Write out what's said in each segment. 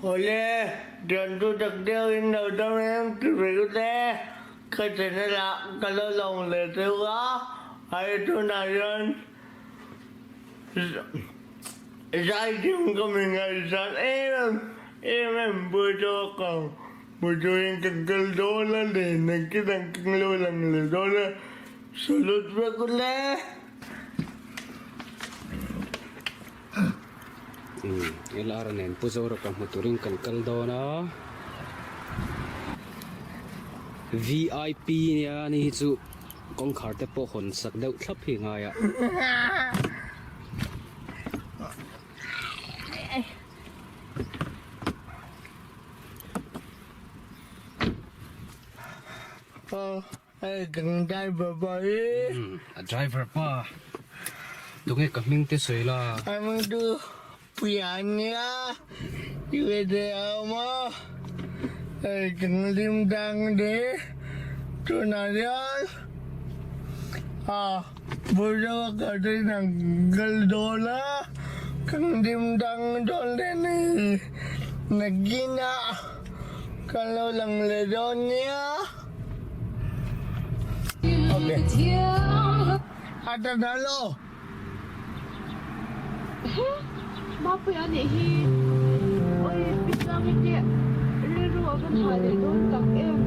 Awle, tiang chu tak deuhin lo dam em ti ve ute, ka channel ah ka lo lawng leh deuh a, hei tunah hian zaithiam ka mi ngaihsan em em em pawh chu a kang Motorin ka kal dawn a ni, nakinah ka lo lang leh dawn a, salute vek ule. Umm LR nen Pu Zoraka hmu turin kan kal dawn a, VIP nia ani hi chu kawngkhar te pawh hawn sak deuh thlap hi a ngai a. Kan driver pa hi. A driver pa. Tunge ka hming te sawi la. A hming chu Puia a nia. USA a awm a. Hei kan lim dang te tunah hian a Bawlhhlawh ka rin ang kal dawn a. Kan lim dang dawn te ni nakinah kan lo lang leh dawn nia. He Mapuia nih hi awi Pi Sangi te rilru a va hah leh dawn tak em.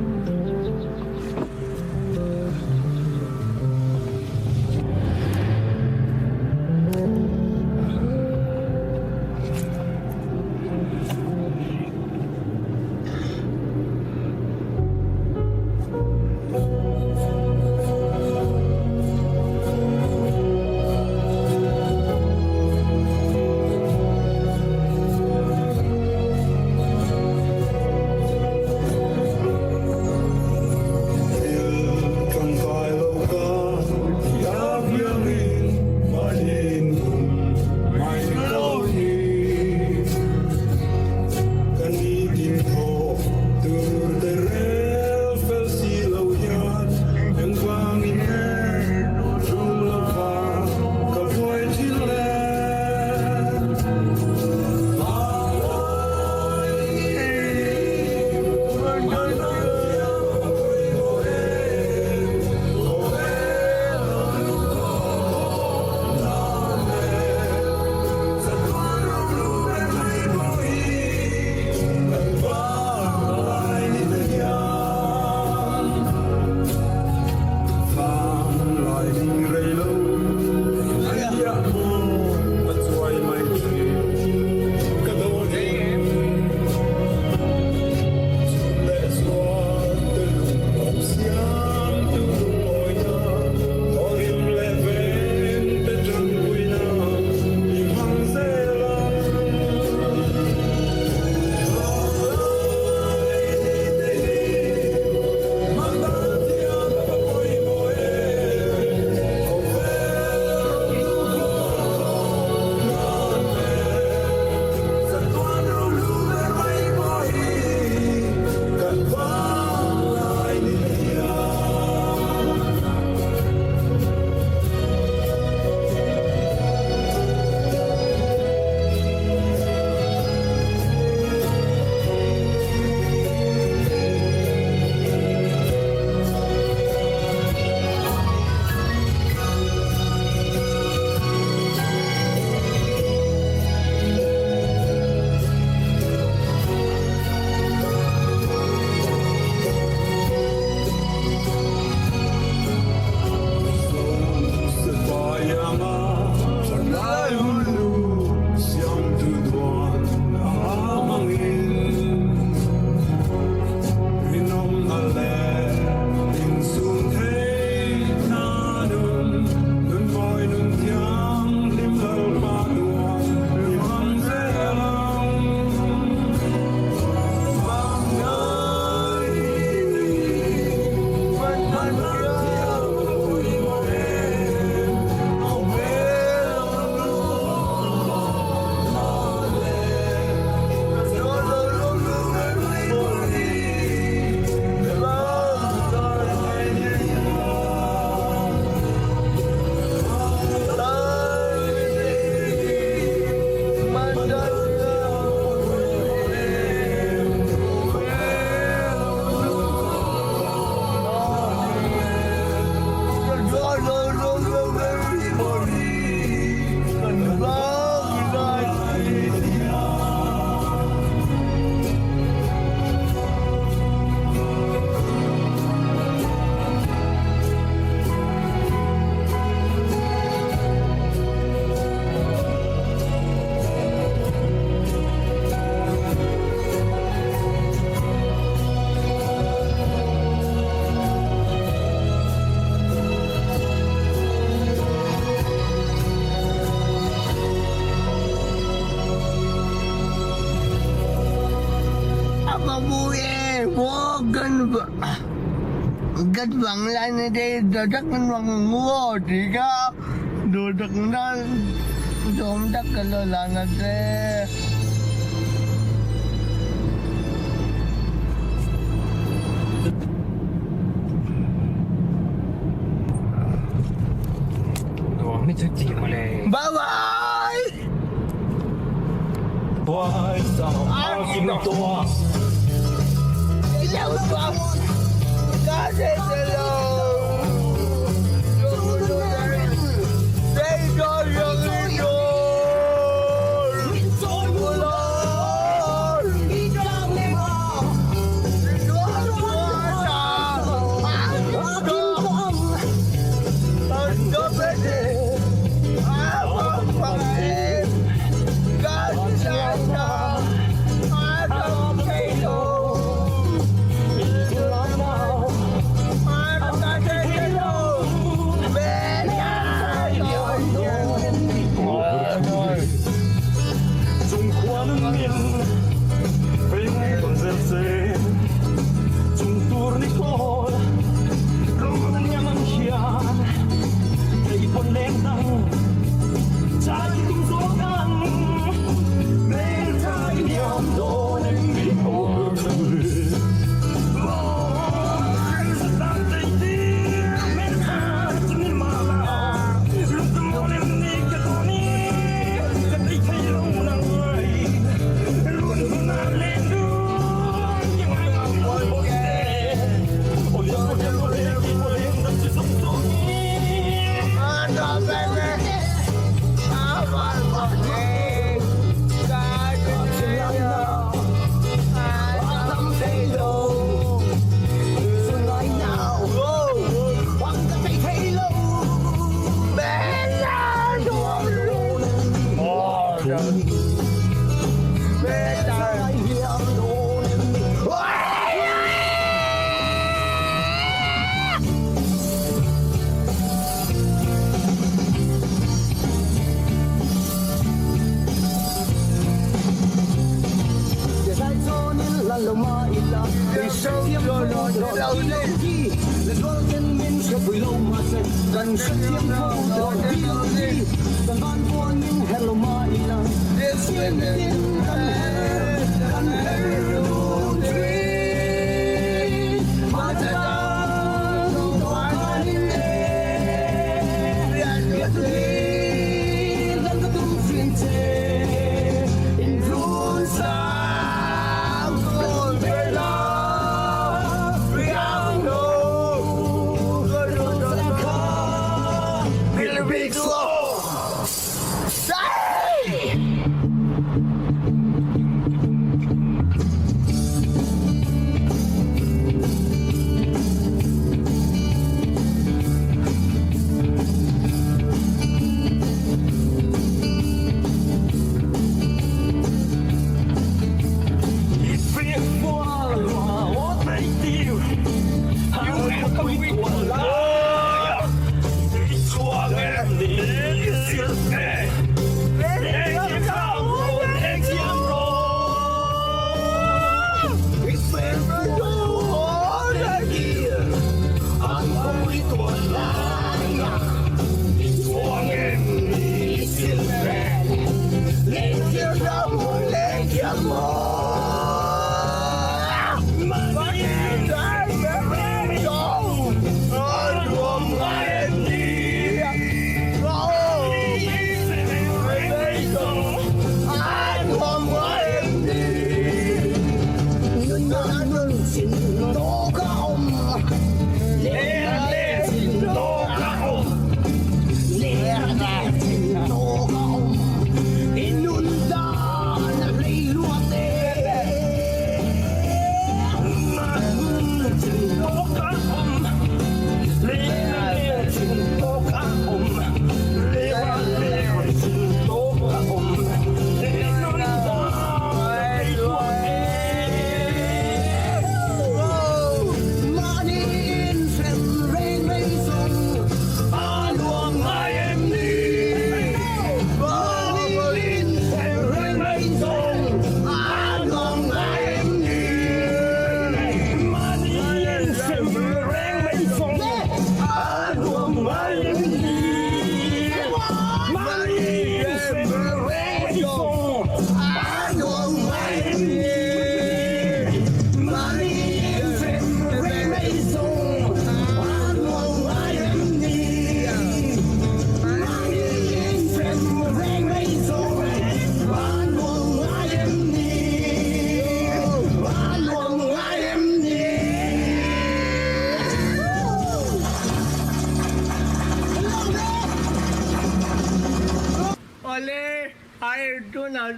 Nuam hi chu ti mawle. Bye bye.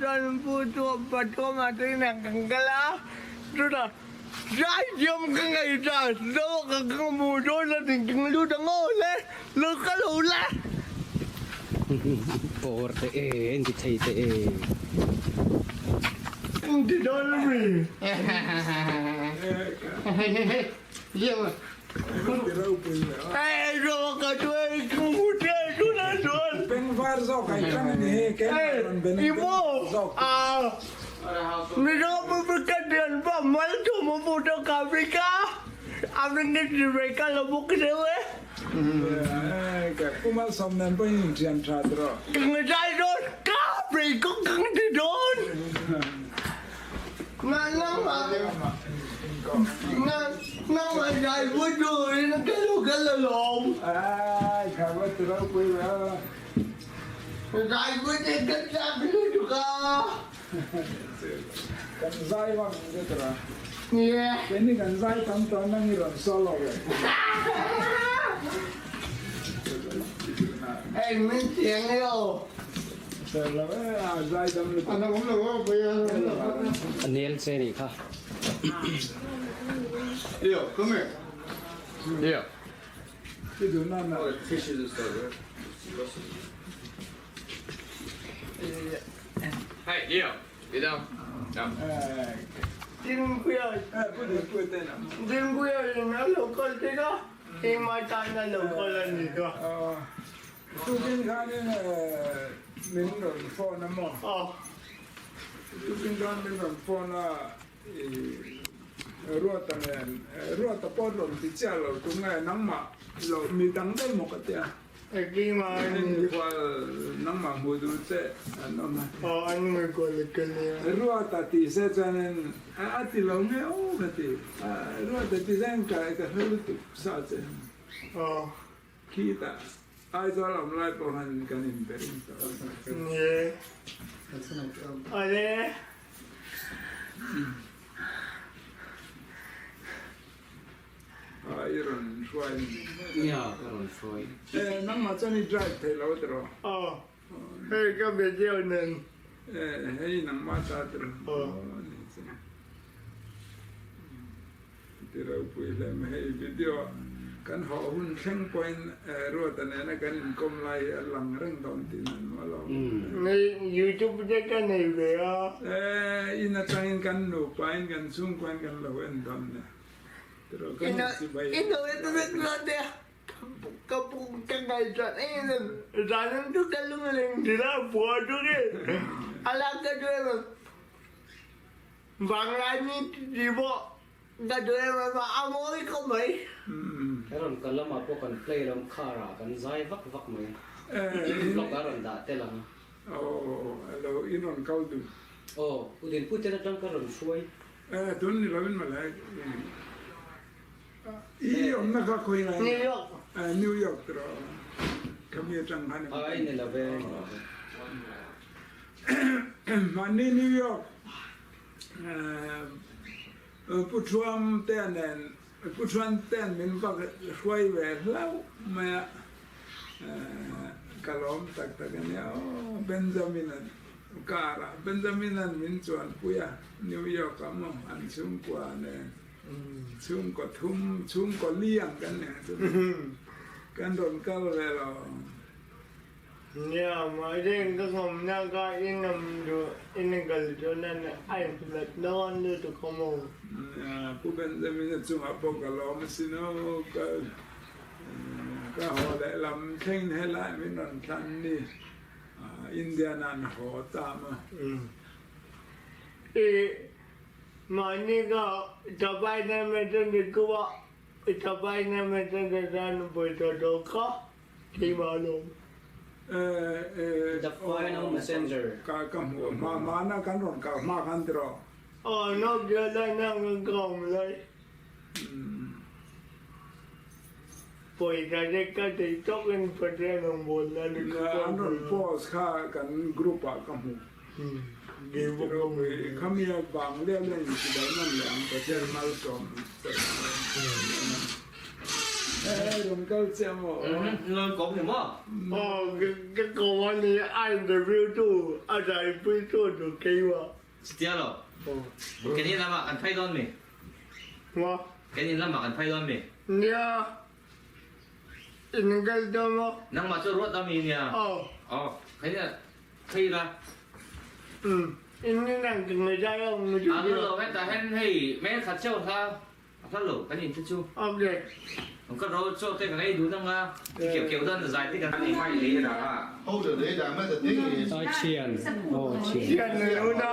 chuan pu chu Pathuma te inah kan kal a, chutah zaithiam ka ngaihtuah zawk a ka hmu dawn a ti ka lut ang aw le, lo kal ho la. Pawr teh e, en ti thei teh e. En ti dawn a mi. Nangmah zai pui turin ka lo kal alawm. Zai pui te ka chak lutuk a. Kan zai vang che tura. Yeah. Keini kan zai tam tawh nang i rawn solo ve. Hei min chiang e aw. A nel che nih kha. Dinpuia in a lo kal tir a, keimah tan a lo kal a ni kha. Tukin khanin min rawn phone a maw? Aw. Tukin khan min rawn phone a, i Ruata nen, Ruata pawh rawn ti chiah lo tu nge nangmah lo mi dang daih maw ka tia. Engkimah an in kual nangmah hmuh duh che an awm a. Aw an nge kual ka nia. Ruata tih se chuanin a ti lo nge aw ka ti. Ruata tih se ka hre lutuk sa che. Aw. Khitah Aizawl awm lai pawh khan kan inbe reng tawh a. Ni e. Awle. A i rawn hruai ni. Nia, ka rawn hruai. E, nangmah chuan i drive thei lo tiraw? Aw, hei ka video nen. E, hei nangmah ta tiraw? Aw. Ti ropui hle mai. Hei video kan hawh hun thleng pawhin Ruata nena kan inkawm lai hi a lang reng dawn tih nan maw lo. Nei youtube te ka nei ve a. E in atangin kan nupa in kan chhungkua in kan lo en dawn nia. Tiraw kan inti bai. Ino en vek dawn nia. Ka pu ka ngaihtuah em em zanin chu ka lungleng thin a pua chu nge a lak ka duh em em. Vanglai ni ti pawh ka duh em em a, a mawi khawp mai. He rawn kal lamah pawh kan play lam car ah kan zai vak vak mai. Vlog a rawn dah tel ang. Aw alo in rawn kal duh. Aw u Dinpui ten atang ka rawn hruai. Eh tun ni lovin mawle i awmna kha khawi lai New York. Eh New York tiraw khami atang khan. Ai ni love ni love. Mahni New York Pu Trump te nen Pu Trump ten min va hruai ve hlauh mai a, ka lawm tak tak a nia aw. Benjamin an car ah Benjamin an min chuanpui a New York ah maw an chhungkua nen chhungkaw thum chhungkaw li ang kan ni ang chu kan rawn kal ve lo. Nia, mahse ka ngawmna kha i ngam duh i ni kal chuan a inhlat dawn lutuk a maw? Nia, Pu Benjamin-a chungah pawh ka lawm asin aw, ka ka haw lehlam thlengin helai min rawn thlan ni, Indiana an haw ta maw? I mahni ka Chapaihnam atang kuah, Chapaihnam atang chuan pawisa tawh kha. Keimah alawm. The final messenger. Ka ka hmu hma hmana kan rawn kal hma khan tiraw? Aw Nokia lai na kan ka awm lai. Pawisa te ka tei tawkin Pathian ang bawl na ni ka An rawn post kha kan group ah ka hmu. Khami vang leh leh in chibai nawn leh ang Pathian malsawm. Rawn kal chiah maw? Rawn kawm ni maw? Aw, ka kawm a ni, a interview tu, a zaipui tu chu keimah. Chutia lo. Kan in lamah kan phei dawn mi? Maw? Kan in lamah kan phei dawn mi? Nia. In kal dawn maw? Nangmah chu ruat a mi nia? Aw. Aw, phei la, phei la. Umm, in in ang ka ngai zai ang chu. A lo hetah hian hei mel khat chauh hla a hla lo kan in te chu. Okay. Ka ro chaw te kan ei dun ang a, keuh keuh dawn zai te kan ei mai lei rang a. Ai thian, aw thian. Thian nei u na.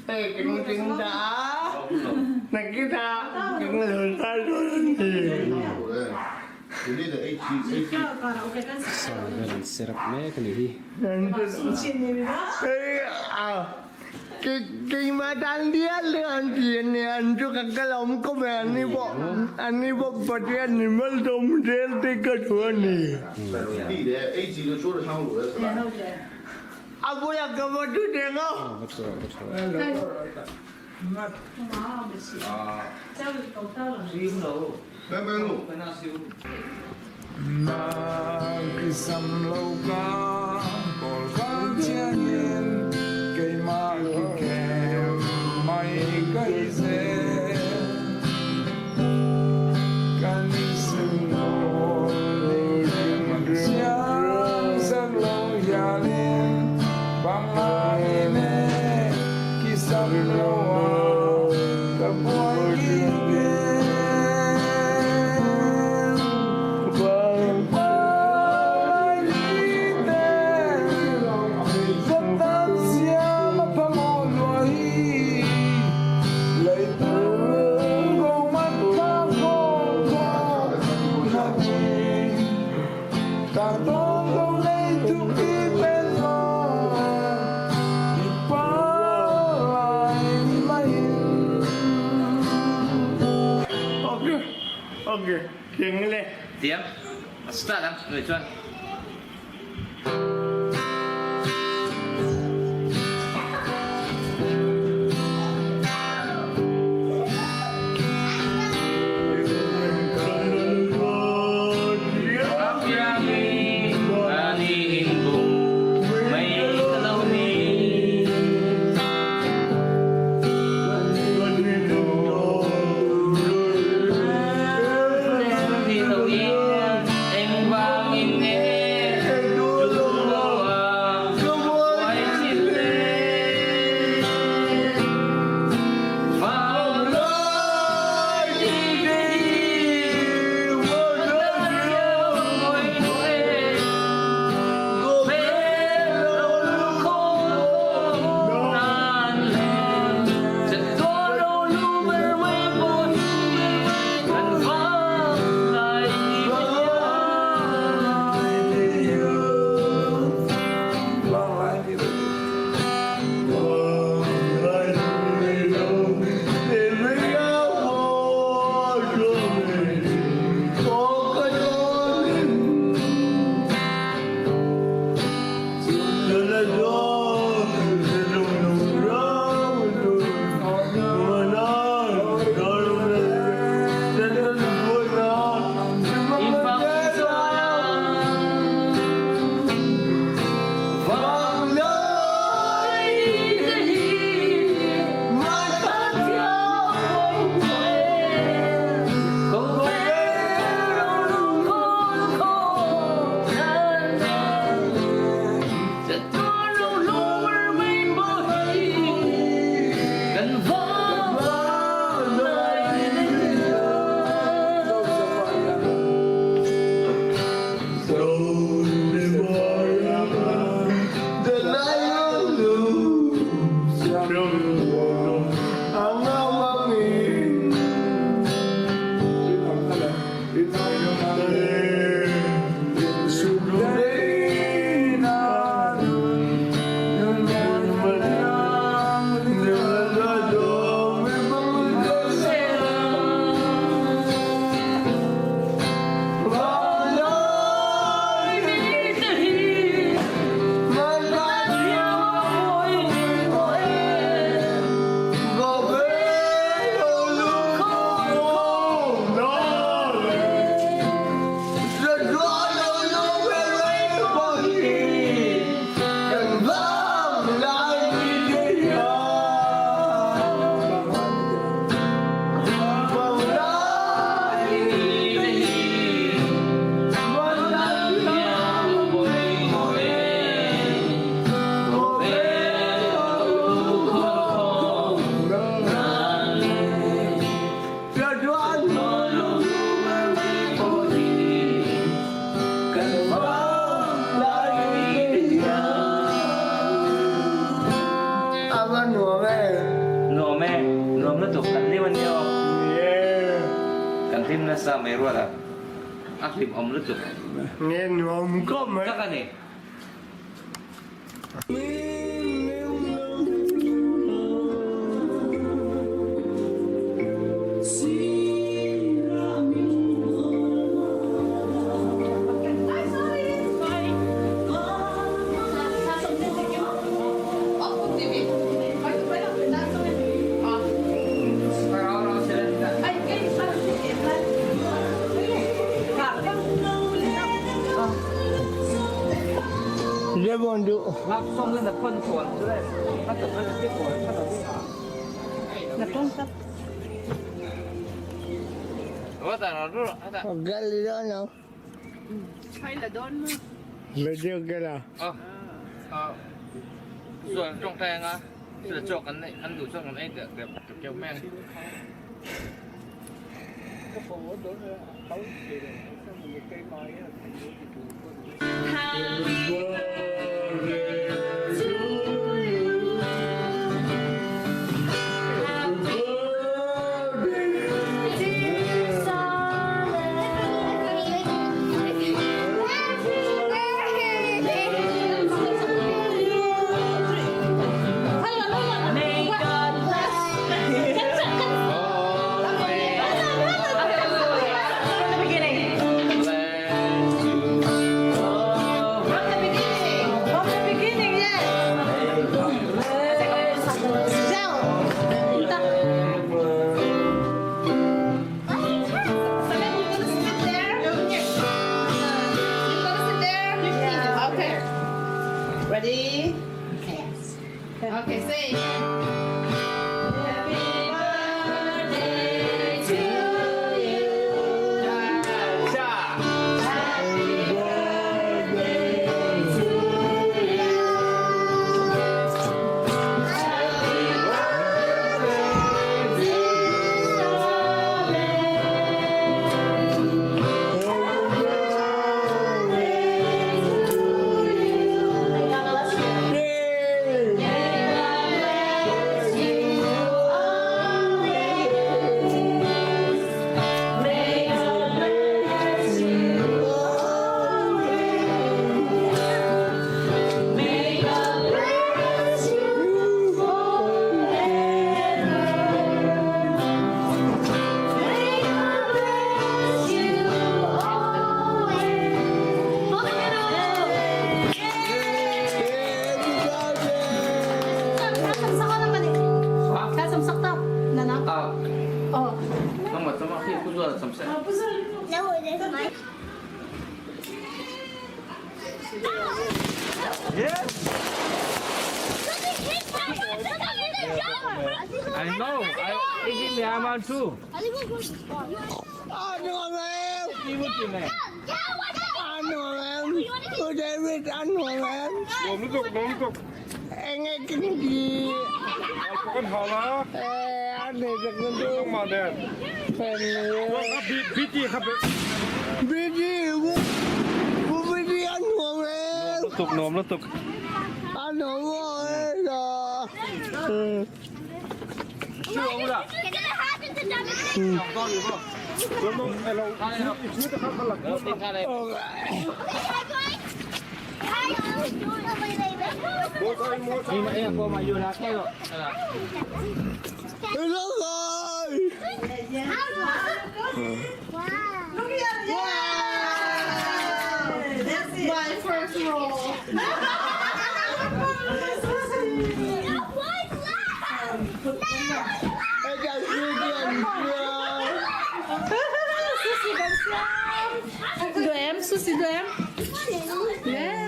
Hei kan ting ta a, nakita kan lo sai dawn a ni. Sa vel an set up mek a nih hi. Hei a keimah tan dial deuh an ti a nia, an chu ka kal awm khawp e, an ni pawh an ni pawh Pathian ni malsawm zel te ka duh a ni. A bulah ka va thu deng a. Ok ok tiang le. Tiang a start ang nuih chuan. Nuam e. Nuam e. Nuam lutuk kan hlim a nia aw. Kan hlim nasa mai rual a, a hlimawm lutuk. Nge nuam khawp mai. Tak a ni. I know. I give me amount too. A nuam em. A nuam em. U David a nuam em. Nuam lutuk, nuam lutuk. Eng e kin ki. Kan hal a. Eh, a nei tak na tu. Nangmah nen. Pen Kha BT kha BT u BT a nuam em. Lutuk, nuam lutuk. A nuam em. My first roll. Duem, Susi duem. Yeah.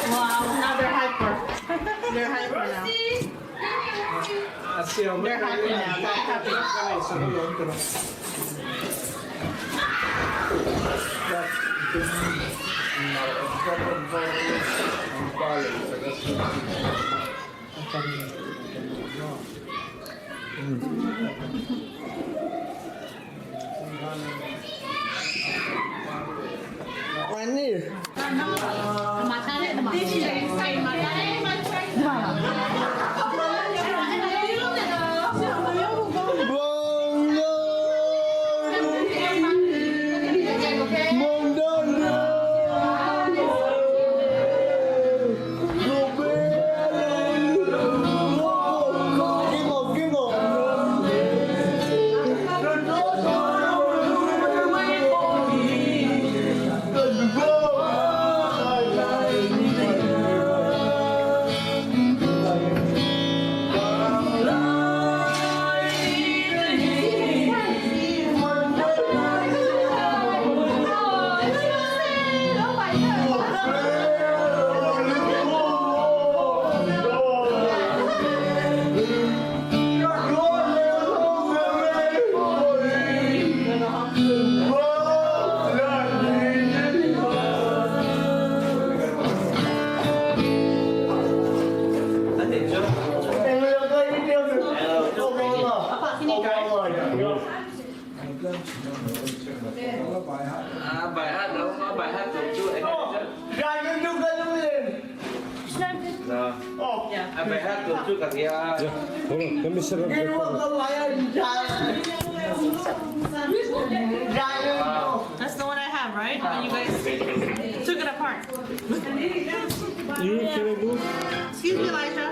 Wow, now they're hyper. They're hyper now. They're happy now. They're happy. That's the one I have, right? When you guys took it apart. You can move. Excuse me, Elijah.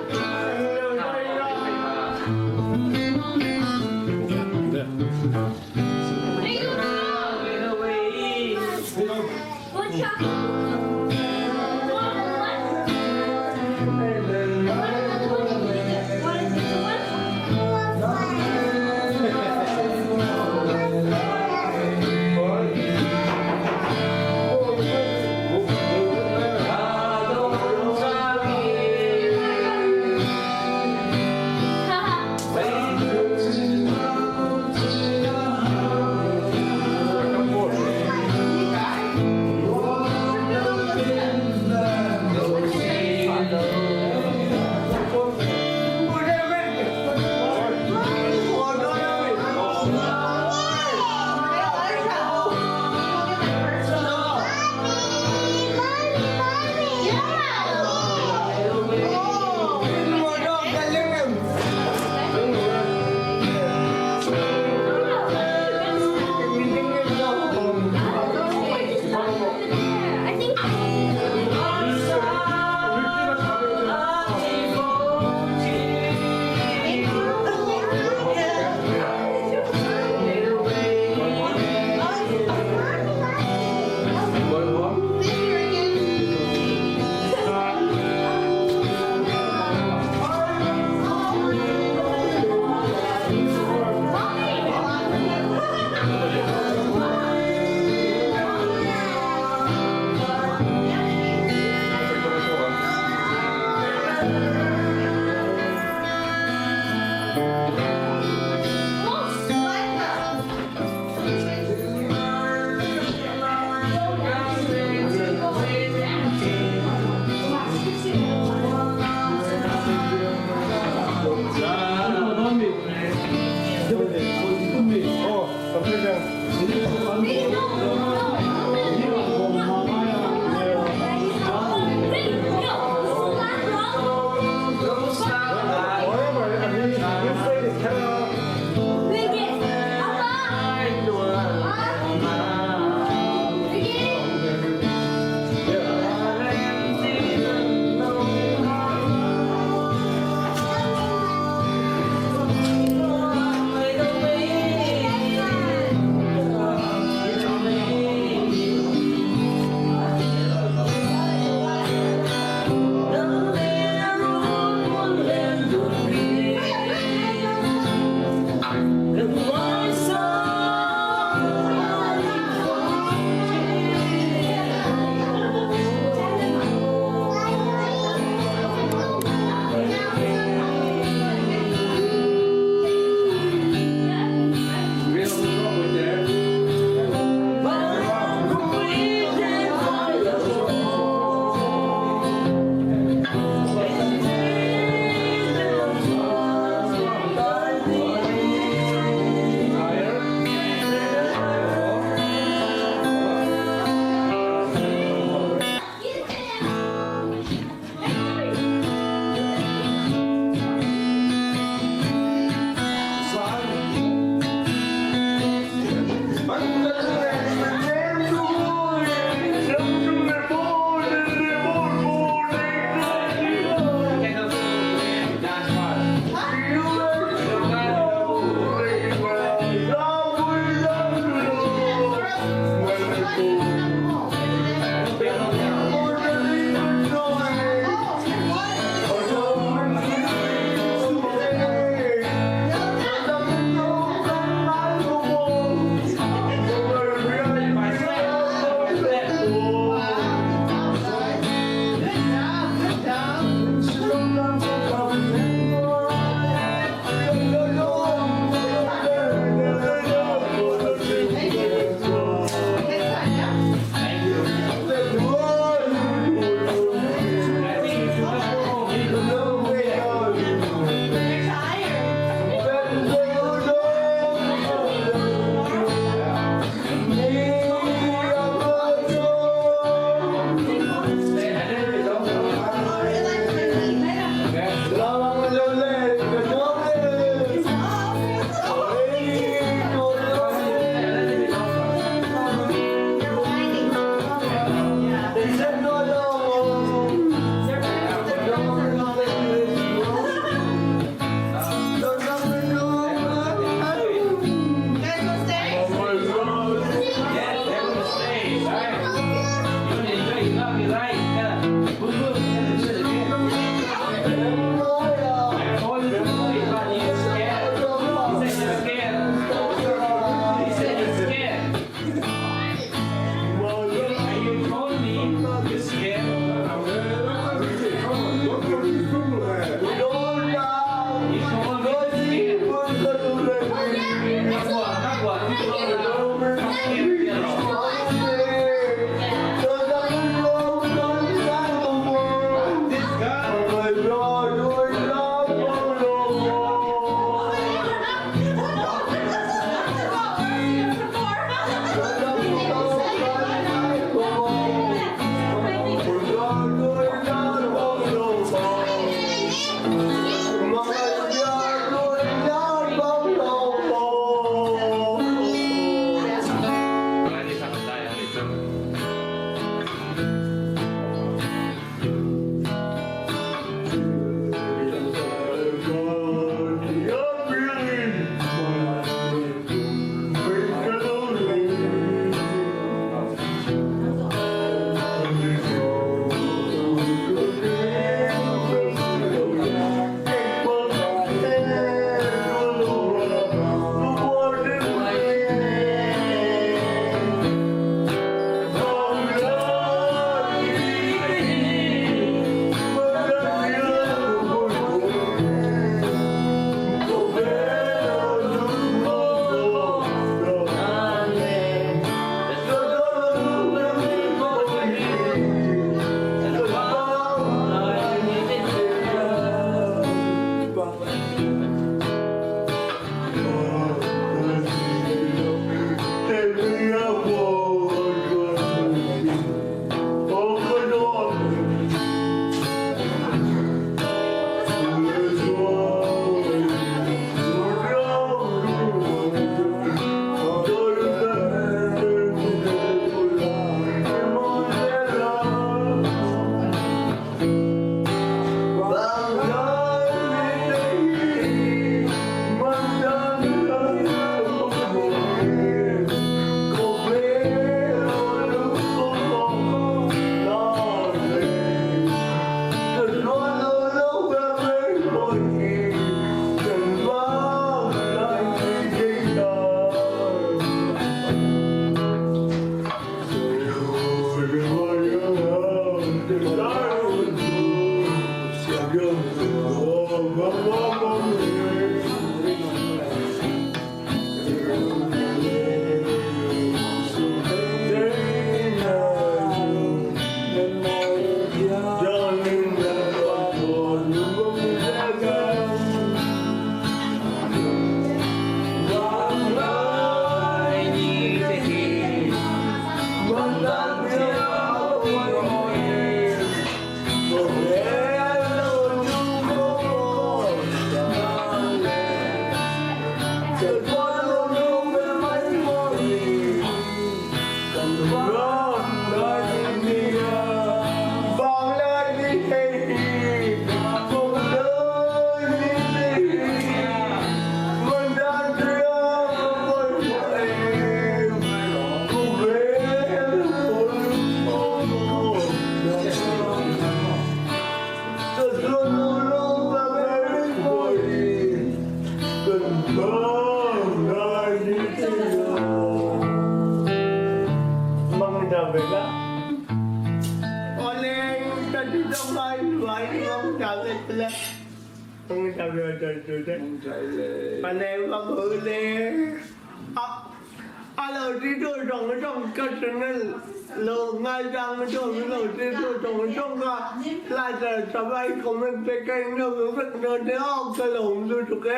Like, subscribe, comment, like, and